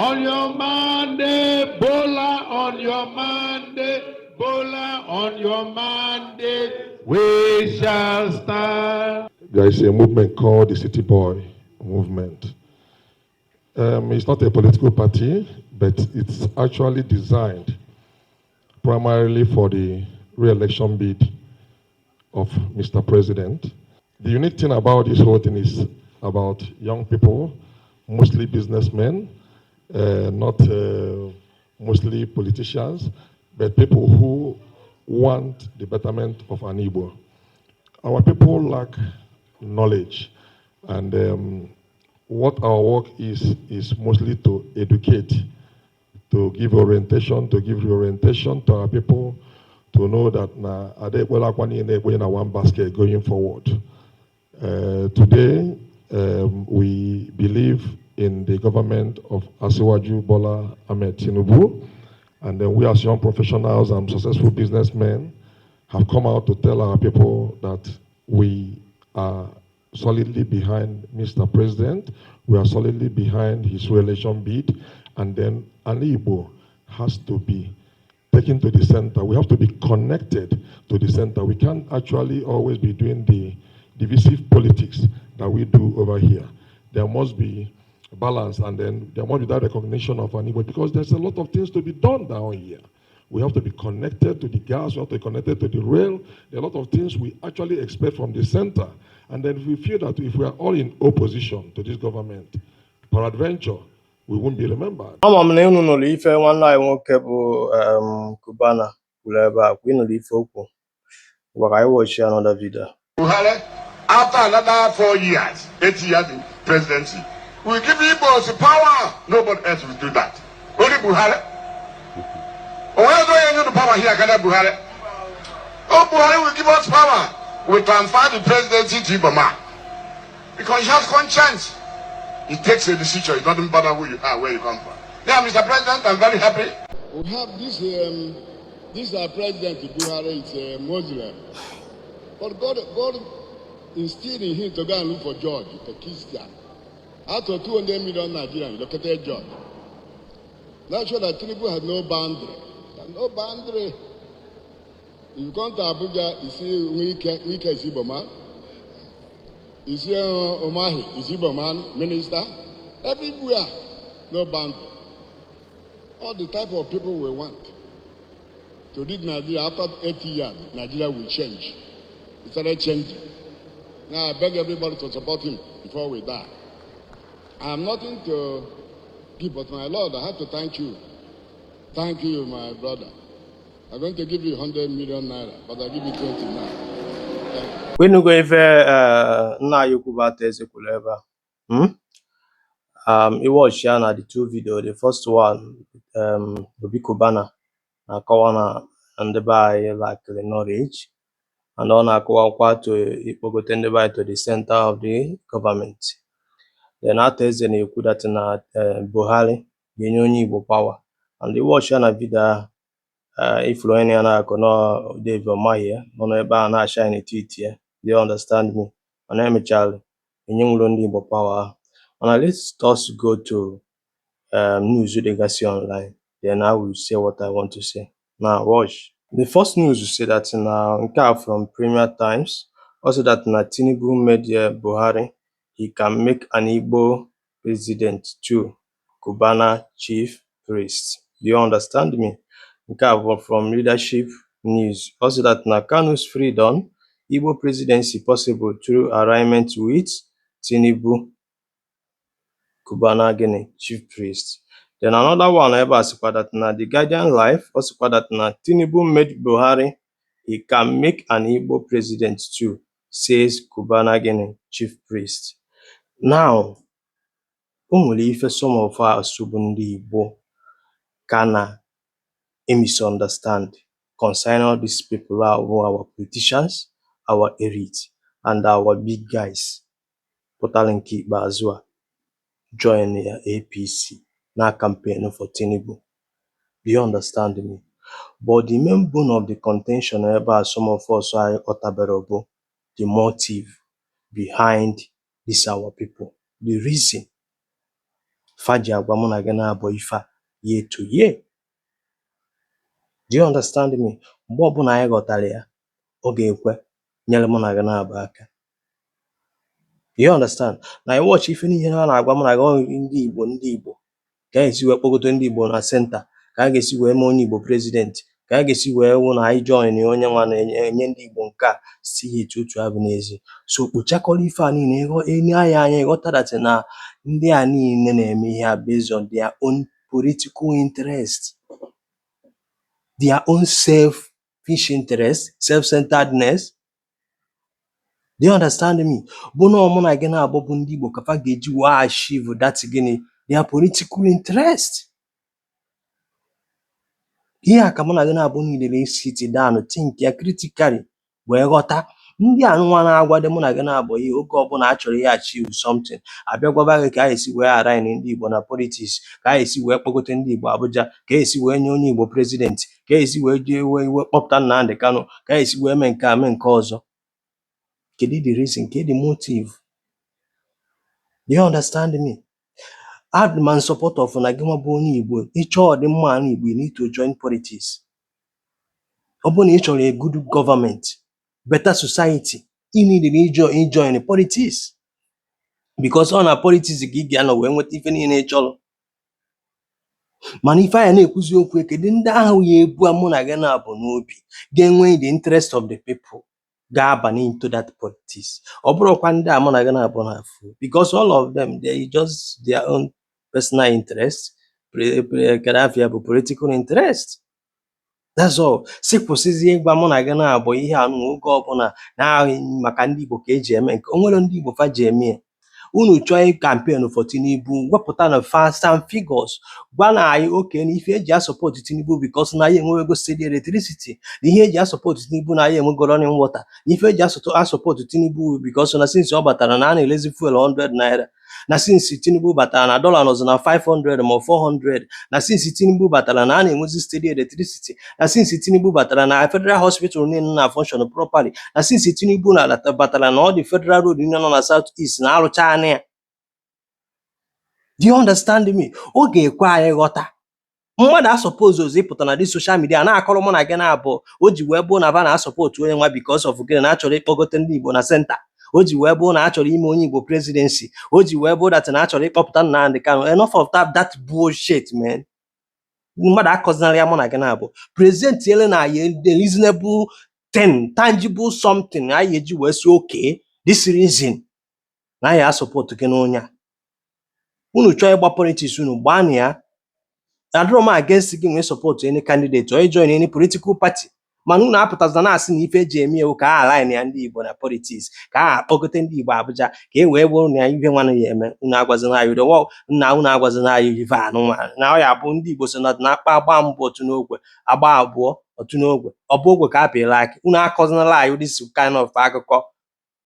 On your mandate, Bola, on your mandate, Bola, on your mandate, we shall stand. There is a movement called the City Boy Movement. It's not a political party, but it's actually designed primarily for the re-election bid of Mr. President. The unique thing about this whole thing is about young people, mostly businessmen, not mostly politicians, but people who want the betterment of Ani Igbo. Our people lack knowledge, and what our work is mostly to educate, to give orientation, to give reorientation to our people, to know that na ada ekpere akwa niile ekwenye na one basket going forward. Today, we believe in the government of Asiwaju Bola Ahmed Tinubu, and then we as young professionals and successful businessmen have come out to tell our people that we are solidly behind Mr. President, we are solidly behind his re-election bid, and then Ani Igbo has to be taken to the center. We have to be connected to the center. We can't actually always be doing the divisive politics that we do over here. There must be balance, and then there must be that recognition of Ani Igbo, because there's a lot of things to be done down here. We have to be connected to the gas, we have to be connected to the rail. There are a lot of things we actually expect from the center. And then we feel that if we are all in opposition to this government, peradventure, we won't be remembered. Ama m na unu nụrụ ife nwanne anyị nwoke bụ Cubana kwuru ebe a kwa. Ịnụrụ ife okwu gwara anyị. Watch another video. Buhari, after another 4 years, 8 years in presidency, we give Igbos power. Nobody else will do that. Only Buhari. Oh, where do you the power here, Kada Buhari? Oh, Buhari will give us power. We transfer the presidency to Igbo man. Because he has conscience. He takes a decision. It doesn't bother who you are, where you come from. Yeah, Mr. President, I'm very happy. We have this our president Buhari is a Muslim, but God instilled in him to go and look for George, a Christian. Out of 200 million Nigerians, located George. That shows that Tinubu has no boundary. Has no boundary. If you come to Abuja, you see Wike, Wike is Igbo man. You see Umahi is Igbo man, minister. Everywhere, no boundary. All the type of people we want to lead Nigeria after 80 years, Nigeria will change. It started changing. Now I beg everybody to support him before we die. I have nothing to give, but my Lord, I have to thank you. Thank you, my brother. I'm going to give you 100 million naira, but I give you 20 now. Thank you. Kwenugo ife nna anyị ukwu bụ Arthur Eze kwuru ebe a. I watch ya na the two video. The first one, Obi Cubana na-akọwa na ndị be anyị lack the knowledge, and ọ na-akọwakwa to ikpogote ndị be anyị to the center of the government. Then Arthur Eze na-ekwu that na Buhari ga-enye onye Igbo power, and i watch ya na video ahụ, ifuru onye ya na-akọ nọ Dave Umahi nọ n'ebe a na-ashine n'etiti ya. Do you understand me? Mana emechara enyenwuro ndị Igbo power ahụ. Mana let's just go to news dịgasị online, then I will say what I want to say. Now watch. The first news say that na nke a from Premier Times also, that na Tinubu made Buhari, he can make an Igbo president too, Cubana Chief Priest. Do you understand me? Nke a bụ from Leadership News. Also that na Kanu's freedom, Igbo presidency possible through alignment with Tinubu, Cubana gịnị Chief Priest. Then another one ebe a sịkwa that na The Guardian Life ọ sịkwa that na Tinubu made Buhari, he can make an Igbo president too, says Cubana gịnị Chief Priest. Now, o nwere ife some of us bụ ndị Igbo ka na misunderstand concerning all these people ahụ bụ our politicians, our elite and our big guys pụtara nke ikpeazụ a join ya APC na campaign for Tinubu. Do you understand me? But the main bone of the contention ebe a some of us anyị ghọtabero bụ the motive behind this our people, the reason Fa ji agwa mụ na gị na-abụ ife a year to year. Do you understand me? Mgbe ọbụla anyị ghọtara ya, ọ ga-ekwe nyere mụ na gị na-abụ aka. Do you understand? Na I watch ife niile ha na-agwa mụ na gị, ọ ndị Igbo, ndị Igbo, ka a ga-esi wee kpọgote ndị Igbo na center, ka a ga-esi wee mee onye Igbo president, ka a ga-esi wee wụ na anyị join onye nwa na-enye ndị Igbo nke a si etu otu abụ n'ezi. So kpochakọrọ ife a niile, ịghọ ene anya anya, ịghọta that na ndị a niile na-eme ihe a based on their own political interest, their own selfish interest, self-centeredness. Do you understand me? Bụ na ọ mụ na gị na-abụ bụ ndị Igbo ka fa ga-eji wee achieve that gịnị, their political interest. Ihe a ka mụ na gị na-abụ niile sit down, think ya critically, wee ghọta ndị a nwa na-agwado mụ na gị na-abụ ihe. Oge ọbụla a chọrọ ihe achieve something, abịa gwaba gị ka a esi wee align ndị Igbo na politics, ka a esi wee kpọgote ndị Igbo Abuja, ka a esi wee nye onye Igbo president, ka a esi wee jee wee kpọpụta Nnamdi Kanu, ka a esi wee mee nke a, mee nke ọzọ. Kedu the reason? Kedu the motive? Do you understand me? Adị m in support of na gị nwa bụ onye Igbo, ịchọọ ọdịmma ala Igbo, you need to join politics. Ọ bụrụ na ị chọrọ a good government, better society, ị need ijoin politics, because ọ na politics ka ị ga-anọ wee nweta ife niile ị chọrọ. Mana ife anyị na-ekwuzi okwu, kedu ndị ahụ ya ebu mụ na gị na-abụ n'obi, ga-enwe the interest of the people, ga-aba into that politics? Ọ bụrụkwa ndị a mụ na gị na-abụ n'afọ, because all of them, they just their own personal interest, kedu afọ ya bụ political interest, that's all. Si kwụsịzie ịgwa mụ na gị na-abụ ihe anụ oge ọbụla na maka ndị Igbo ka eji eme nke o nwere ndị Igbo fa ji eme ya. Unu chọọ campaign for Tinubu, wepụta na facts and figures, gwa na anyị oke na ife eji asupport Tinubu, because na anyị enwego steady electricity, na ihe eji asupport Tinubu na anyị enwego running water, na ife eji asupport Tinubu because na since ọ batara na a na-elezi fuel 100 naira, na since Tinubu batara na dollar nọzi na 500 ma 400, na since Tinubu batara na a na-enwezi steady electricity, na since Tinubu batara na federal hospital niile na function properly, na since Tinubu na batara na ọ dị federal road niile nọ na South East na arụcha anya ya. Do you understand me? Ọ ga-ekwe anyị ghọta. Mmadụ asuppose ozi ịpụta na dị social media na-akọrọ mụ na gị na-abụ o ji wee bụ na ba na-asupport onye nwa because of gịnị, na achọrọ ịkpọgote ndị Igbo na center, o ji wee bụ na achọrọ ime onye Igbo presidency, o ji wee bụ that na achọrọ ịkpọpụta Nnamdi Kanu. Enough of that bullshit, man. Mmadụ akọzinara ya mụ na gị na-abụ. Present ele na ya the reasonable thing, tangible something anyị eji wee sị okay, this reason na anyị asupport gị n'onye a. Unu chọọ ịgba politics, unu gbaa na ya. Adịrọ m against gị nwee support any candidate or join any political party, mana unu apụtazina na-asị na ife eji eme ewu ka a align ya ndị Igbo na politics, ka a akpọgote ndị Igbo Abuja, ka e wee bụrụ na ihe nwanne ya eme. Unu agwazina anyị udo nna, unu agwazina anyị ife anụnwa na ọ ya bụ ndị Igbo so na akpa agba mbụ otu n'ogwe, agba abụọ otu n'ogwe, ọ bụ ogwe ka a pịrị akị. Unu akọzinala anyị this kind of akụkọ.